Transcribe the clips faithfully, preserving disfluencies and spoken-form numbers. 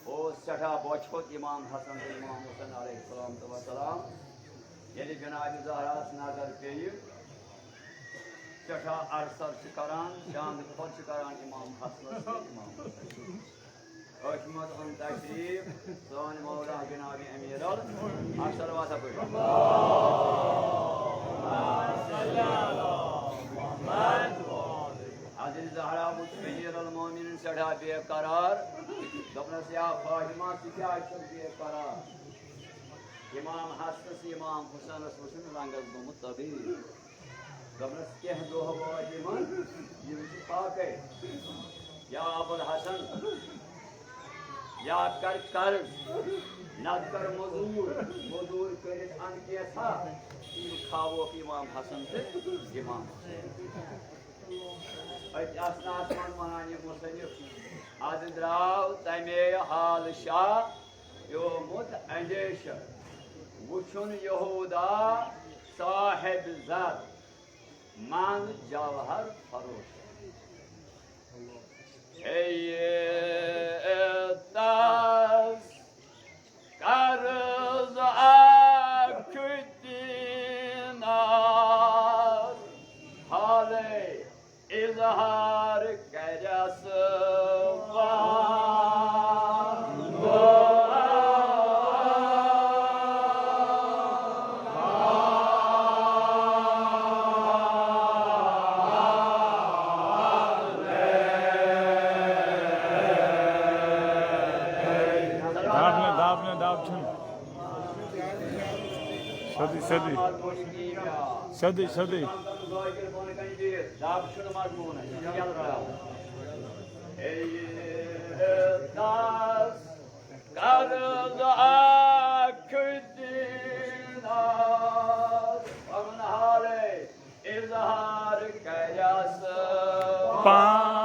اوس سٮ۪ٹھاہ بۄچھِ ہوٚت امام حسن تہٕ امام حسن علیہ السلام تہٕ وسلام۔ ییٚلہِ جناب زہراہس نظر پیٚیہِ، سٮ۪ٹھاہ ارسر چھِ کران، چاندٕ کھۄر چھِ کران امام حسنس تہٕ امام حسنس۔ ٲٹھمہِ منٛز اوٚن تشریٖف سٲنۍ مولا جناب امیر ال-، اکھ صلوات پٔرِو۔ حضرت زہرا وُچھ امیر المومنین سٮ۪ٹھاہ بے قرار۔ دوٚپنس، یا فاطمہ، ژٕ کیٛازِ چھکھ بے قرار؟ امام حسنس، امام حسینس وُچھُن رنگس گوٚمُت تبدیل۔ دوٚپنس، کینٛہہ دۄہ وٲتۍ یِمن، یِم چھِ پاکے۔ یا ابوالحسن، یا کر قرض، نتہٕ کر مزوٗر، مزوٗر کٔرِتھ اَن کینٛژھا، یِم کھاووکھ امام حسن تہٕ امام حسین۔ أتھۍ اثناہس منٛز ونان یہِ مصنف، از درٛاو تمے حال شاہ پیومُت اندیشہ، وُچھُن یہودا صاحب زر منٛز جوہر فروش۔ ہے تس قرض اکھ دینار، حالے اظہار کرس پانہٕ۔ دب نہ، دب نہ، دب چھُنہٕ۔ سیوٚدُے، سیوٚدُے۔ سیوٚدُے، سیوٚدُے۔ دب چھُنہٕ مضموٗنَس، یہِ چھُ یَلہٕ راو۔ ہے دَس قرض اَکھ دینار، پَنُن حالے اظہار کرس پانہٕ۔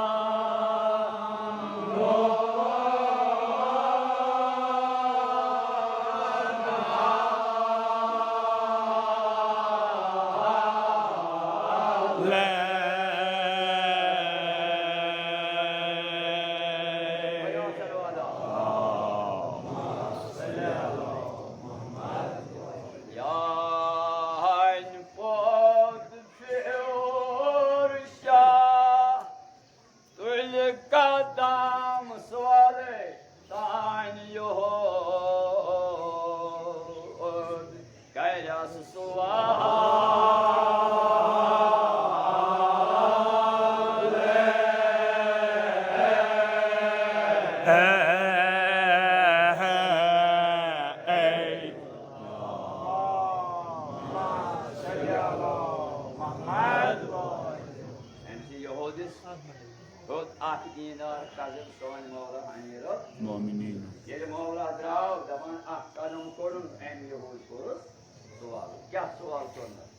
یانۍ پوٚت پھیوٗر شاہ، تُلہِ قدم سورُے تانۍ یوٚہُر، کرٮ۪س سوال۔ أمۍ چھِ یہودِس ہیوٚت اکھ دینار قرض سٲنۍ مولا امیر المومنین۔ ییٚلہِ مولا درٛاو، دَپان، اکھ قدم کوٚڑُن، أمۍ یہودۍ کوٚرُس سوال۔ کیٛاہ سوال کوٚرنَس؟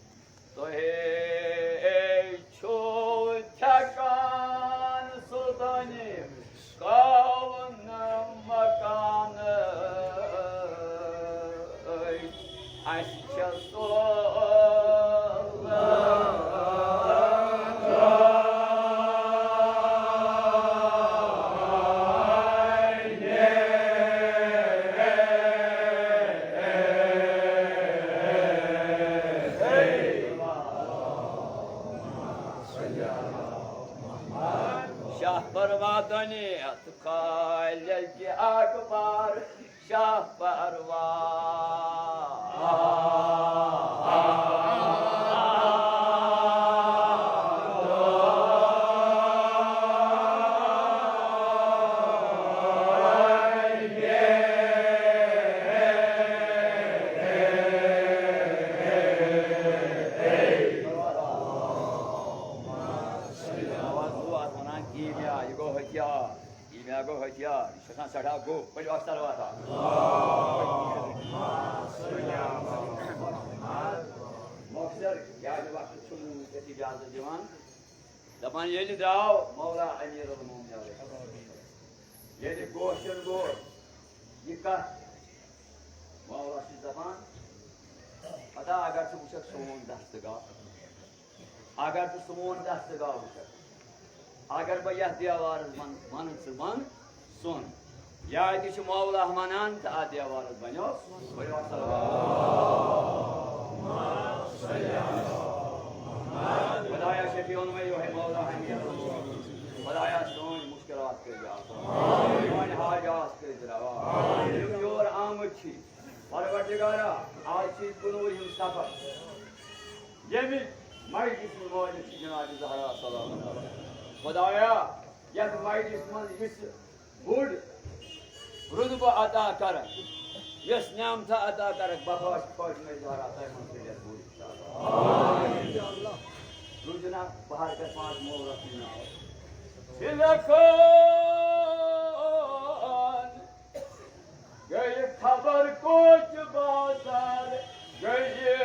تۄہے چھُو ٹھیکان سُلطٲنی کون مکانٕچ؟ اَسہِ چھےٚ سۄ شاہ پروادنی تہٕ خالق اکبر شاہ پروان۔ کیٖمیا، یہِ گوٚو ہتھیار۔ کیٖمیا گوٚو ہتھیار۔ یہِ چھُ آسان سٮ۪ٹھاہ گوٚب۔ پٔرِو اکھ صلوات اکھ۔ مۄخصر کیٛازِ وقت چھُنہٕ وٕنکٮ۪س اجازت دِوان۔ دَپان، ییٚلہِ درٛاو مولا امیر المومنین علیہ السلام، ییٚلہِ گوشن گوٚو یہِ کتھ، مولا چھُ دَپان، خدا، اگر ژٕ وٕچھکھ سون دستگاہ، اگر ژٕ سون دستگاہ وٕچھکھ، اگر بہٕ یَتھ دیوارَس وَن-، وَنہٕ ژٕ وَن سۄن، یا تہِ چھُ مولا وَنان تہٕ اَتھ دیوارَس بَنیو۔ ؤلِو السلام۔ خدایا شفیع المریض، مولا حنیف، خدایا سٲنۍ مُشکِلات کٔرۍ زِ آسان، سٲنۍ حاجات کٔرۍ زِ روا۔ یِم یور آمٕتۍ چھِ، پروردگارا، آز چھِ أسۍ کُنوُہِم صفر، ییٚمہِ مجلس منٛز مٲلِس چھِ جناب زہرا سلام۔ خدایا، یَتھ مجلس منٛز یُس بوٚڑ رُتبہٕ عطا کرکھ، یۄس نعمتہ عطا کرکھ، بخاش فاطمہ زہرا تۄہہِ منٛز کٔرِتھ بوٚڑ انشاءاللہ۔ روٗزِو نا بہار پٮ۪ٹھ پانٛژھ مول رَٹنہٕ ناو۔ سِلکھان گٔیہِ خبر کوچ بازار گٔیہِ۔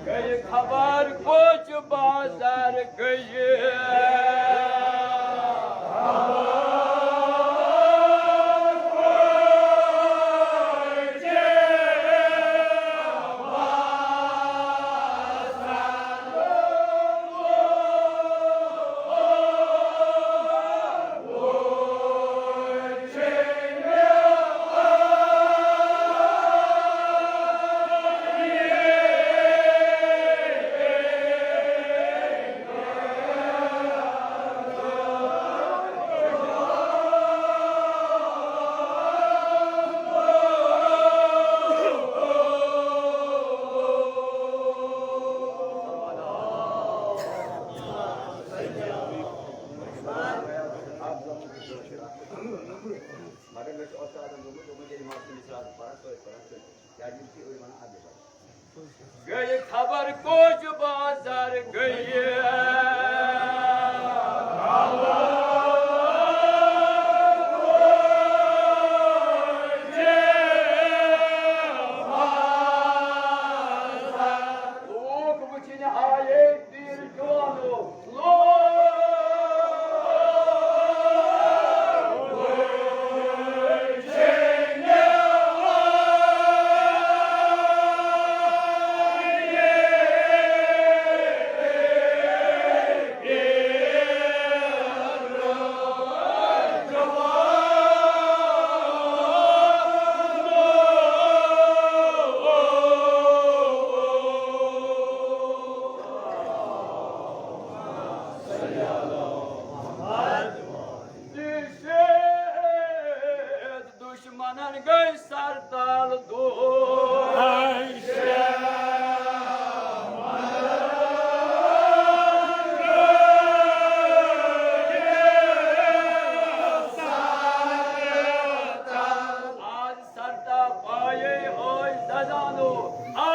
گٔیہِ خبر کوچ بازار گٔیہِ۔ مگر مےٚ چھُ اُستادَن دوٚپمُت، دوٚپمُت، ییٚلہِ ماسٹر مِثال پَران، توتہِ پَران، توتہِ۔ کیٛازِ یِم چھِ أڑۍ وَنان اَدٕ پَران۔ گٔیہِ خبر کوچ بازار گٔیہِ۔ لوٗکھ وٕچھِنۍ آیے۔ دُشمنن گٔے سرتال دور۔ آز سرتا پایے ہوش دزانو۔ آ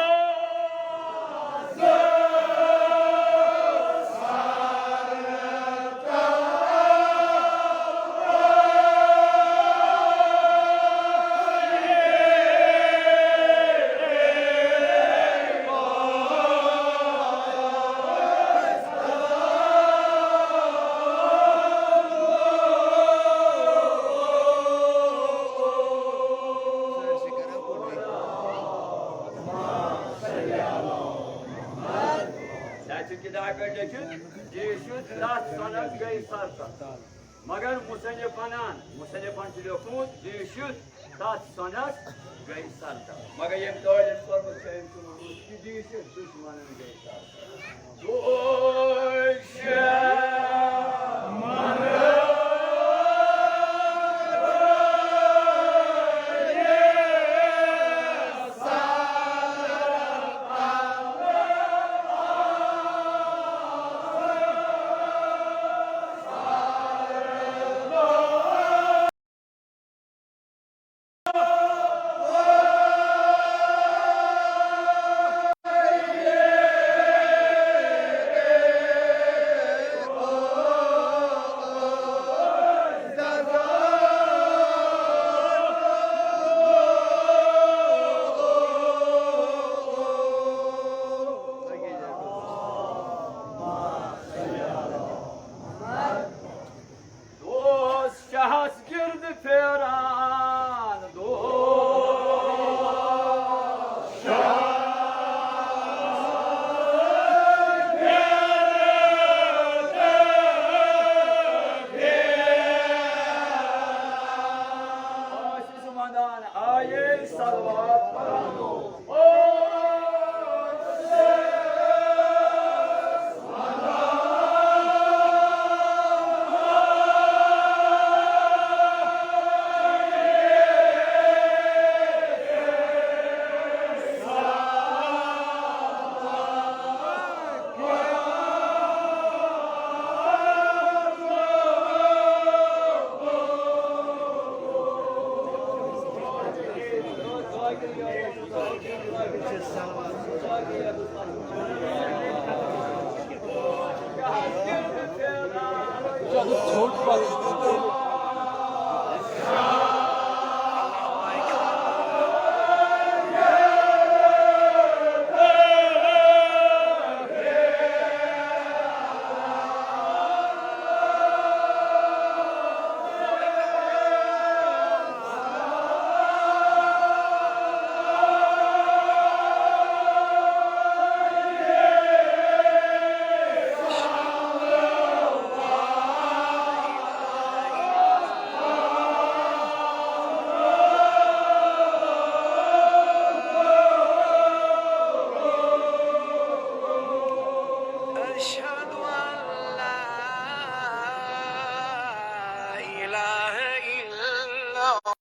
تَتہِ چھُ کِتابہِ پٮ۪ٹھ لیٚکھِتھ، یہِ چھُ تَتھ سۄنَس گٔے سرتَتھ۔ مگر مُصنِف وَنان، مُصنِفَن چھُ لیوٚکھمُت، یہِ چھُ تَتھ سۄنَس گٔے سرتَتھ۔ مگر ییٚمۍ طٲلب کوٚرمُت چھُ، أمۍ چھُ ووٚنمُت، یہِ چھُ دُشمَنَن گٔے سرتَتھ۔ أشهد أن لا إله إلا الله.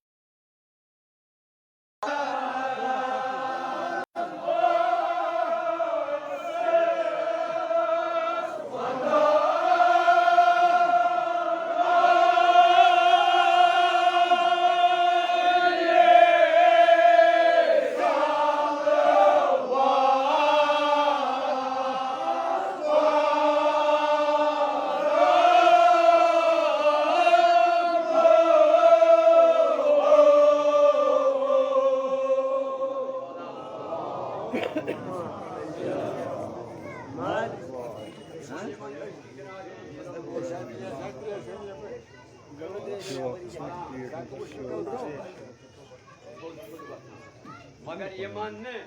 مگر یہِ مننہٕ،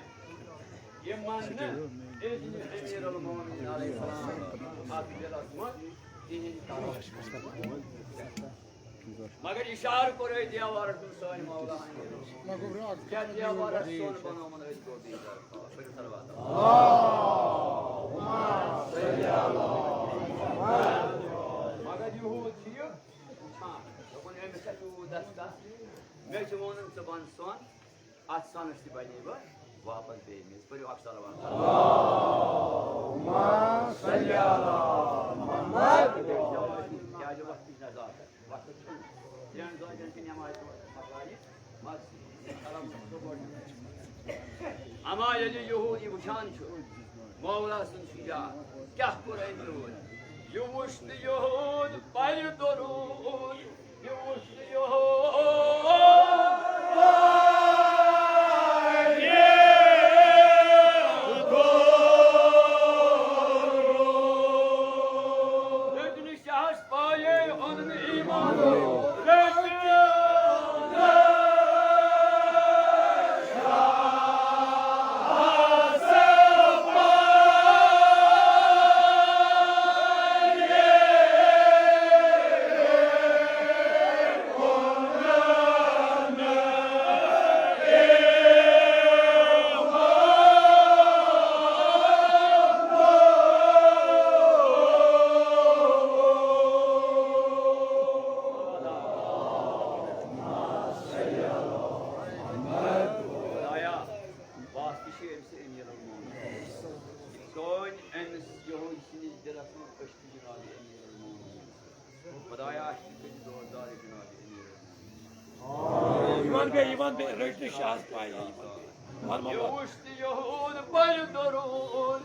یہِ مننہٕ، أمۍ سٕنٛدِ امیر المومنین علیہ السلام اتھ دِلس منٛز کِہیٖنۍ تران۔ مگر اشارٕ کوٚر أتھۍ دیوارس کُن سٲنۍ مولا۔ یتھ دیوارس سۄن بنوومُت أسۍ گوٚو دیٖدار۔ پٔرِو صلوات۔ مگر یہوٗد چھُ یہِ وٕچھان، دوٚپُن، أمِس چھا یوٗت دستہ؟ مےٚ چھُ ووٚنمُت، ژٕ بن سۄن، اتھ سۄنس تہِ بنے بہٕ واپس بیٚیہِ میٚژ۔ پٔرِو اکھ صلوات۔ اللہم صل علی محمد۔ کیٛازِ وقتٕچ نزاکت، وقت چھُنہٕ۔ ترٛٮ۪ن زٲوجن چھِ نٮ۪مازِ دۄہس پکان یہِ مسجد۔ اما ییٚلہِ یہوٗد یہِ وٕچھان چھُ، مولا سُنٛد شجاع، کیٛاہ کوٚر أمۍ یہوٗد؟ یہِ وٕچھ تہٕ یہوٗد پرِ دروٗد۔ خدایا، بس تہِ چھِ أمۍ سٕے أمیٖر المومنین۔ سٲنۍ أمِس یِہوٚے سٕنٛدِس دِلس منٛز أسۍ تہِ جناب أمیٖر المومنین۔ خدایا، اَسہِ تہِ کٔرۍ زِ دوستدار جناب أمیٖر المومنین۔ یِمن بیٚیہِ، یِمن بیٚیہِ، رٔٹۍ نہٕ شاہس پاے، یِمن بیٚیہِ۔ یہِ وٕچھ تہٕ یہوٗد پرِ دروٗد۔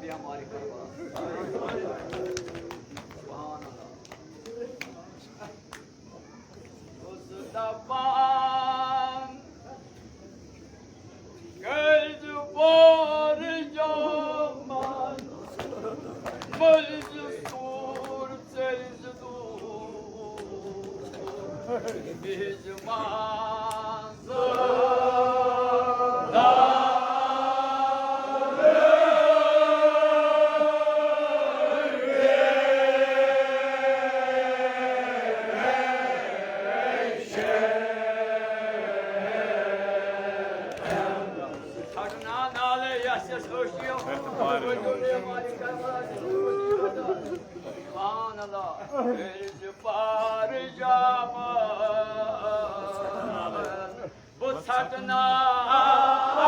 بیمارِ کربلا۔ سبحان اللہ۔ بہٕ چھُس دپان، کٔرۍزِ پٲرۍ جامن، مٔلۍزِ سوٗر، ژٔلۍزِ دوٗر، بِہزِ منٛزٕ۔ سبحان اللہ۔ بہٕ ژھٹناو۔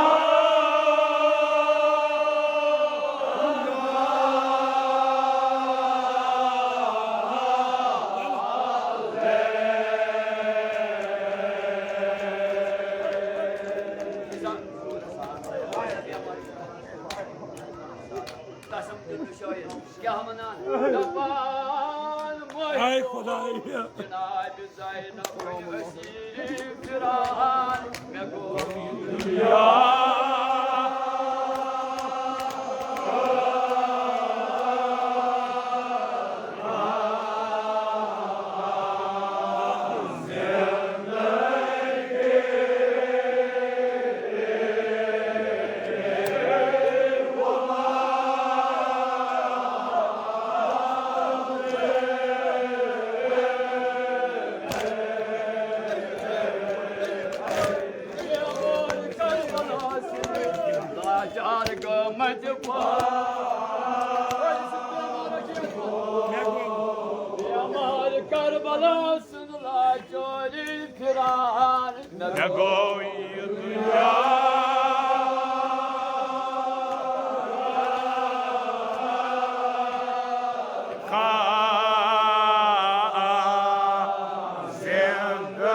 قسم دیُت نہٕ شٲعر۔ کیٛاہ وَنان؟ دَپان مٲہِر اے خۄدایا۔ جناب زینب وٕنۍ ٲسی پھِران، مےٚ گوٚو دُنیا۔ لاچار گٔمٕتۍ پٲٹھۍ۔ بیمار کربلا سٕنٛز لاچٲری پھِران۔ مےٚ گوٚو یہِ دُنیا خاص زندگی۔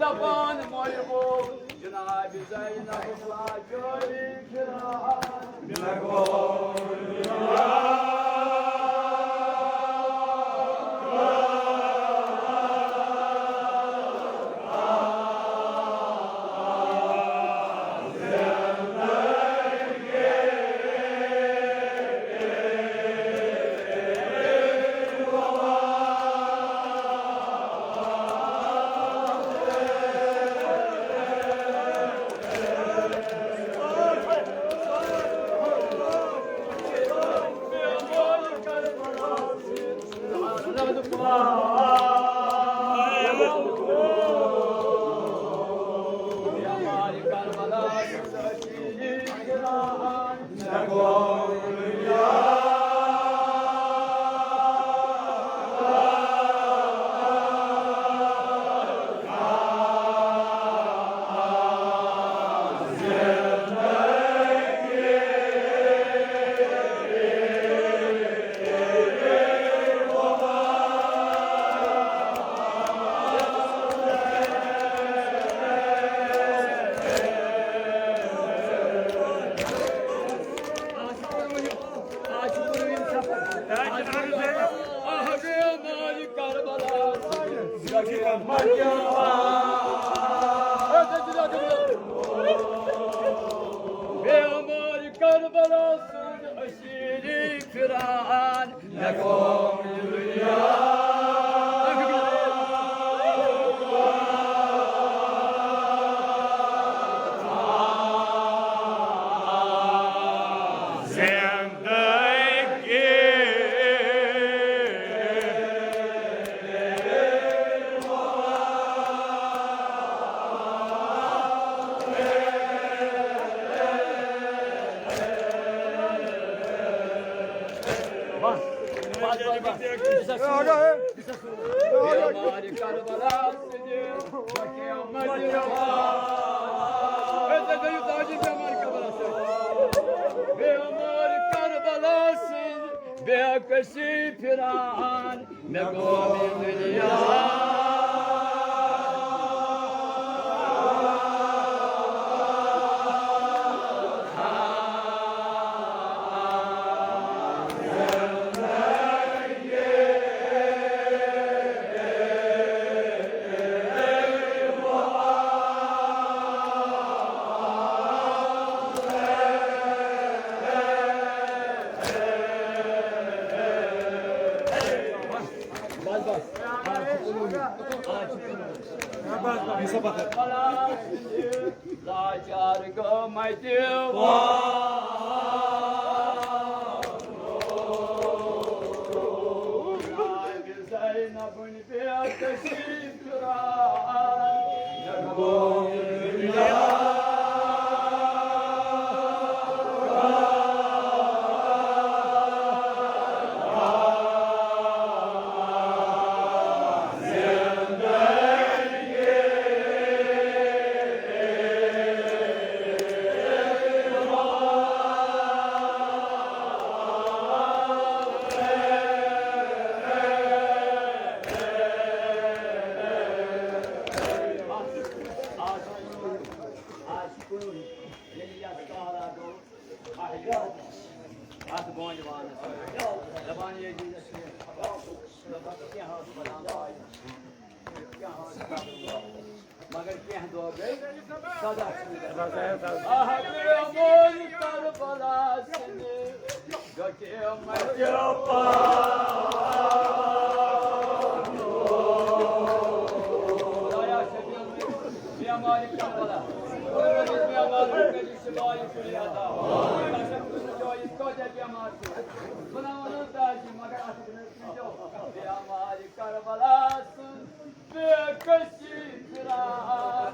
دپان مولوی جناب زینب لاچٲری پھِران۔ بیمار کربلا سُنٛد اسیری پھران۔ بیمار کربلا سٕنٛدِ قیامت۔ بیمار کربلا سٕنٛدِ بے کسی پھران۔ مےٚ گوٚو یہِ دُنیا۔ لاچار گٔمٕتۍ زینبٕنۍ بے کسی پھران۔ اَتھ بونہِ وانَس۔ دَپان یہِ دِیٖزٮ۪س یہِ۔ دَپان کینٛہہ اوس بَنان۔ کینٛہہ اوس بَنان۔ مگر کینٛہہ دۄہ گٔے۔ سَداہ چھِ۔ آہ، بیمار کربلا سٕنٛدِ۔ بیمارِ کربلا۔ بیمارِ کربلا۔ بیمارِ کربلا۔ بے کسی پھران۔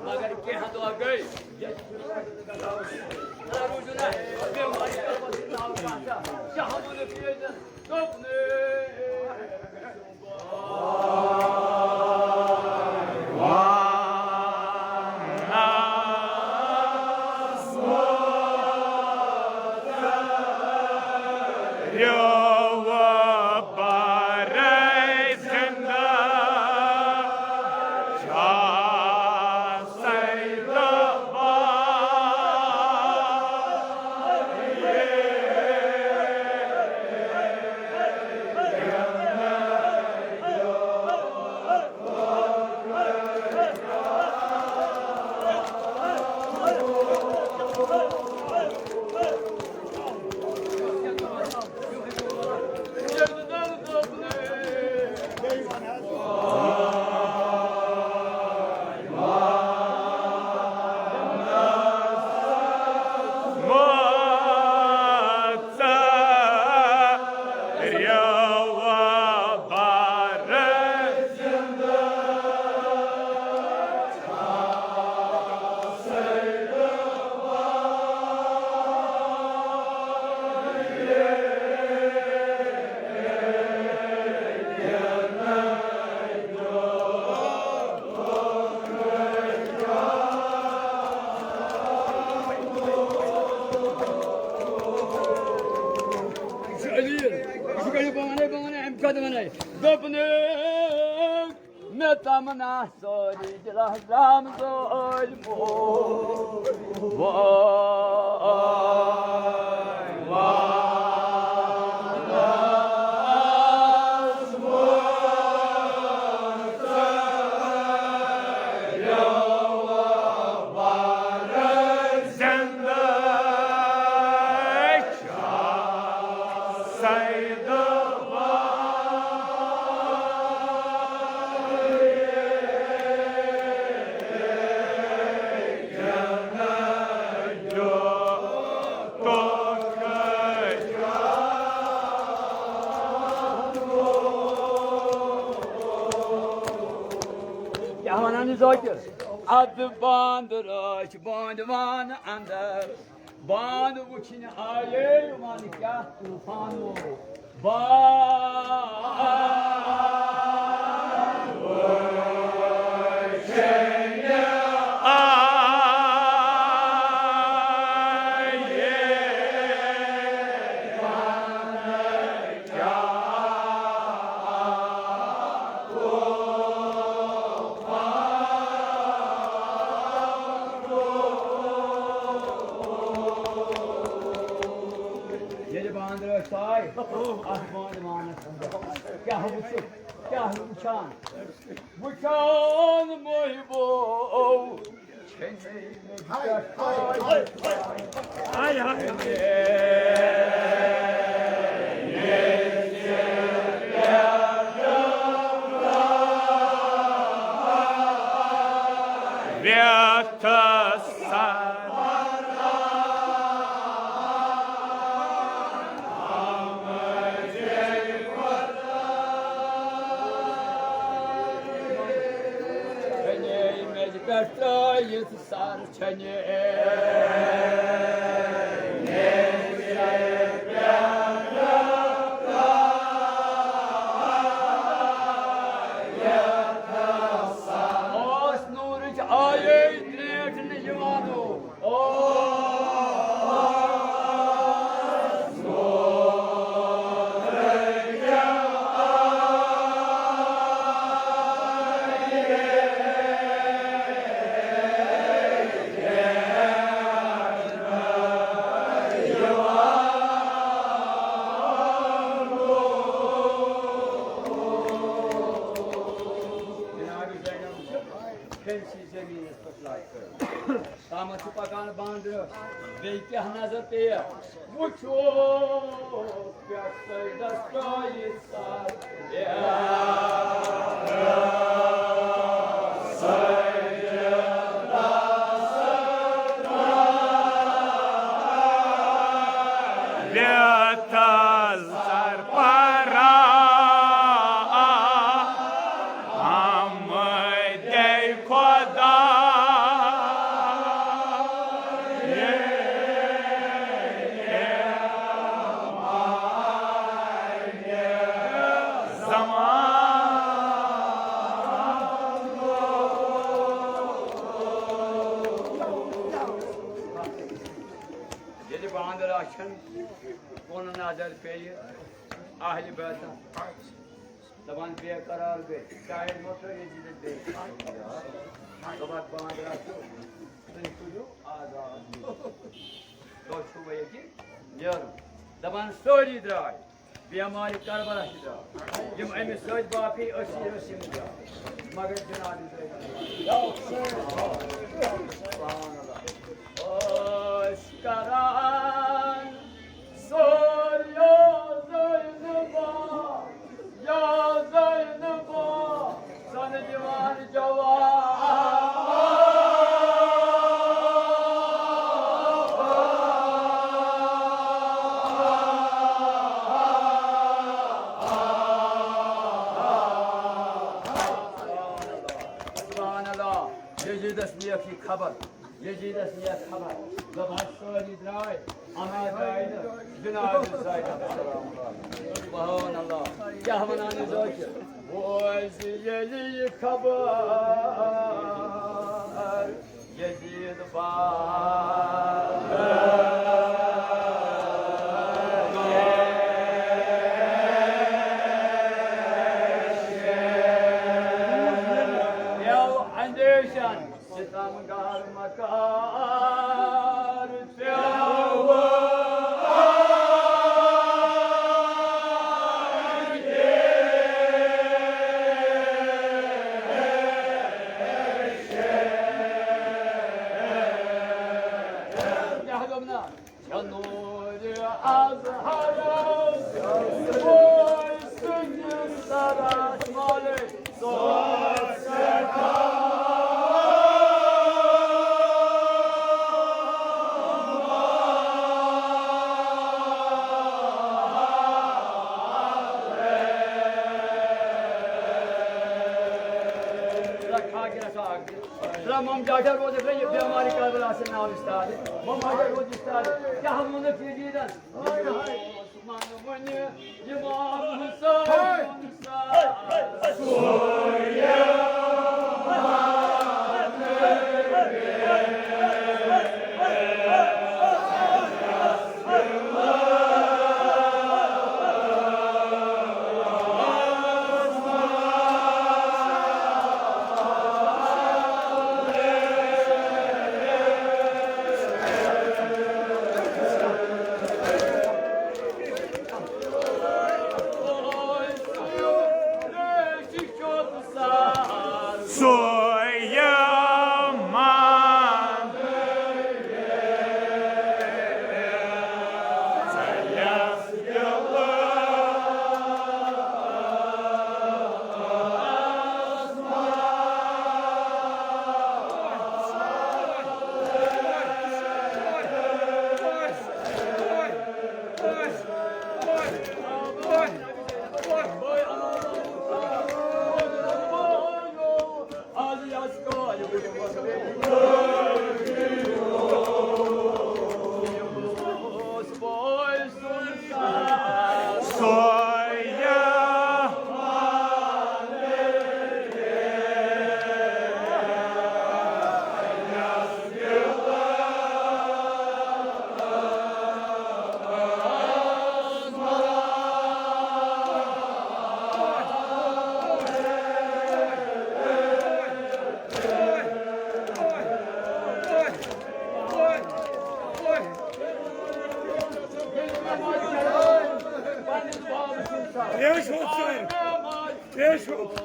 مگر کینٛہہ دۄہ گٔے۔ دوٚپنَے، مےٚ تمنا سٲری دِلس رام ظٲلمو۔ Y, Y. کیٛاہ وَنان یہِ ذٲکِر؟ اَدٕ بانٛد رٲچھ بٲنٛدوان اَندر، بانٛد وٕچھِنۍ آیے وَن کیٛاہ طوٗفان ووت۔ بانٛد وٕچھِنۍ آیے۔ ییٚلہِ بانٛد رٲژ آے، اَتھ بانٛد وانَس اندر کیٛاہ وٕچھُکھ؟ کیٛاہ وٕچھان؟ وٕچھان محبوب۔ ویتھس سر۔ کنے میٚژِ پٮ۪ٹھ ترٛٲیِتھ سر چھَنہِ۔ اوس نوٗرٕچ آیے ترٛیٹھ نہٕ یِوان او۔ تامَتھ چھُ پَکان بانٛدرٕ، بیٚیہِ کیٛاہ نظر پیٚیہِ؟ وٕچھو پٮ۪ٹھ سایڈَس ترٛٲیِتھ سر۔ ویتھس سر پرا۔ حمدے خدا۔ زمان۔ ییٚلہِ بانٛدر آسن، کُن نظر پیٚیہِ اہلِ بیتن۔ دپان بے قرار گٔے، شاید ما ترٛٲو یزیدس بیٚیہِ۔ دپان بانٛدرا چھُ، تُہۍ تُلِو آزاد۔ تۄہہِ چھُو وۄنۍ ییٚتہِ نیرُن۔ دپان سٲری درٛاے، بیمارِ کربلا چھِ درٛاے۔ یِم أمِس سۭتۍ باقٕے ٲسی، ٲسۍ یِم درٛاے۔ مگر جناب درٛاے۔ سبحان اللہ۔ ٲسۍ کران سوریا زینبا، یا زینبا، سن دیوان جوان۔ سبحان اللہ۔ یزیدس نیک یہِ خبر۔ یزیدس نیک خبر، دپان سٲری درٛاے اما درٛاے نہٕ جناب زاہد۔ سبحان اللہ۔ کیٛاہ ونان یہِ ذٲکر؟ بوز ییٚلہِ یہِ خبر یزید باد۔ نور اظہرس، بوے سٕنٛدِس سرس مالے۔ مم جاجا روز یہ بیماری کربلا سے نام استاد۔ مم جاجا روز استاد۔ کیا ہم انہیں فیجی دن؟ عثمان ونی امام حسین۔ ترٛیش ہوٚت سر، ترٛیش ہوٚت۔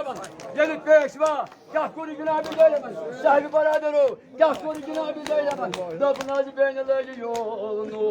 ییٚلہِ پیشوا کیٛاہ کوٚر جناب زینبن؟ صاحب برادرو، کیٛاہ کوٚر جناب زینبن؟ دوٚپُن حظ، بیٚنہِ لٲجِو یولنہٕ۔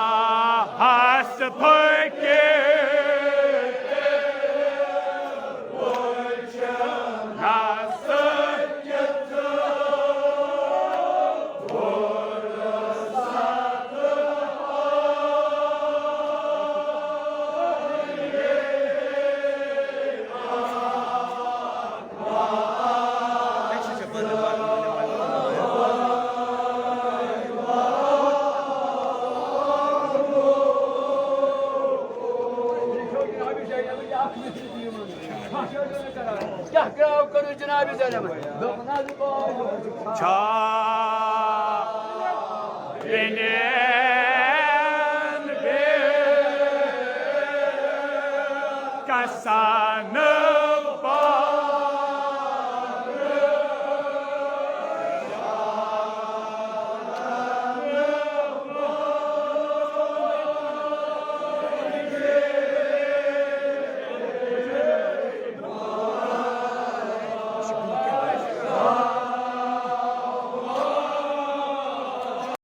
شاہس پھٔکِتھ وُچھنس کیٛاہ گراو کٔرٕس جناب زینب؟ دوٚپُن حظ، چھا بیٚنٮ۪ن بیٚیہِ کسان؟